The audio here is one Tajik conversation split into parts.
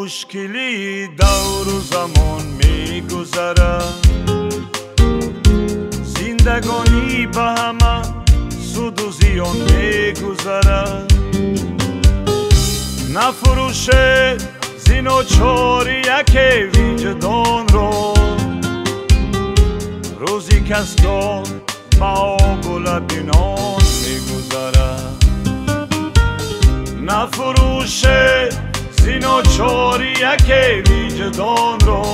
Мушкили давру замон мегузарад, зиндагонӣ ба ҳама суду зиён мегузарад. Нафурӯшед зиночори яке виҷдонро, рӯзи касгоҳ ба обу лаби нон мегузарад. Нафурӯшед зиночори яке виҷдонро,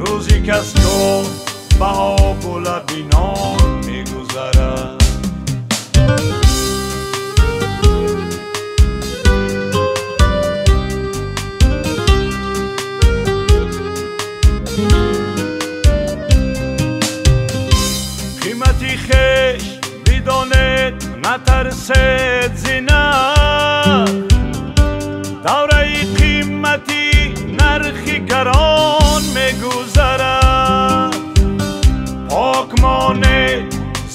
рӯзи касгоҳ ба обу лаби нон мегузарад. Қимати хеш бидонед, натарсед зинат, давраи қимати нархи гарон мегузарад. Пок монед,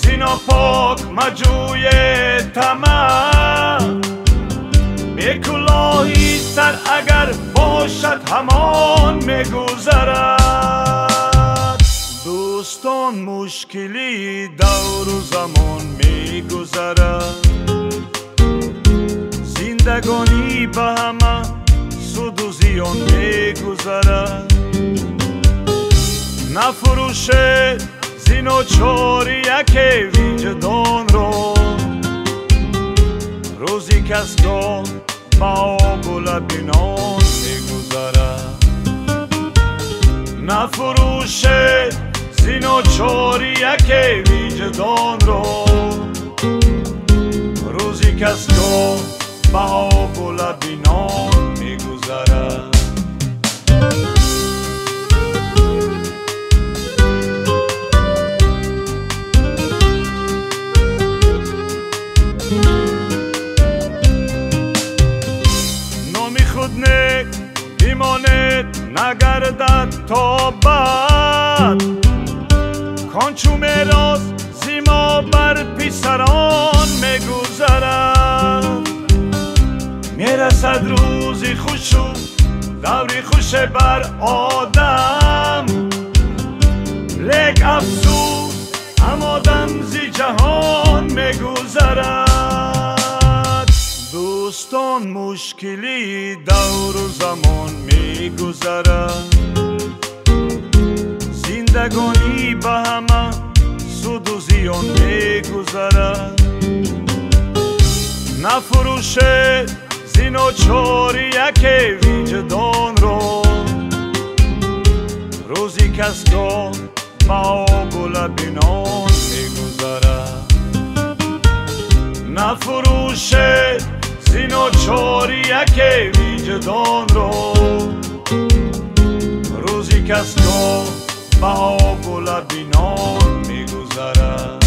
зинопок маҷӯед тамаъ, бекулоҳи сар агар бошад ҳамон мегузарад. Дӯстон, мушкили давру замон мегузарад, зиндагонӣ ба ҳама суду зиён мегузарад. Нафурӯшед зиночори яке виҷдонро, рӯзи касгоҳ ба обу лаби нон мегузарад. Нафурӯшед зиночори яке виҷдонро, рӯзи касгоҳ ба обу лаби нон мегузарад. Номи худ нек бимонед, нагардад то бад, кончу мерос зимо бар писарон мегузарад. Мерасад рӯзи хушу даври хуше бар одам, лек афсӯс ҳам одам зи ҷаҳон мегузарад. Дӯстон, мушкили давру замон мегузарад, зиндагонӣ ба ҳама суду зиён мегузарад. Нафурӯшед зиночори яке виҷдонро, рӯзи касгоҳ ба обу лаби нон мегузарад. Нафурӯшед зиночори яке виҷдонро, рӯзи касгоҳ ба обу лаби нон мегузарад.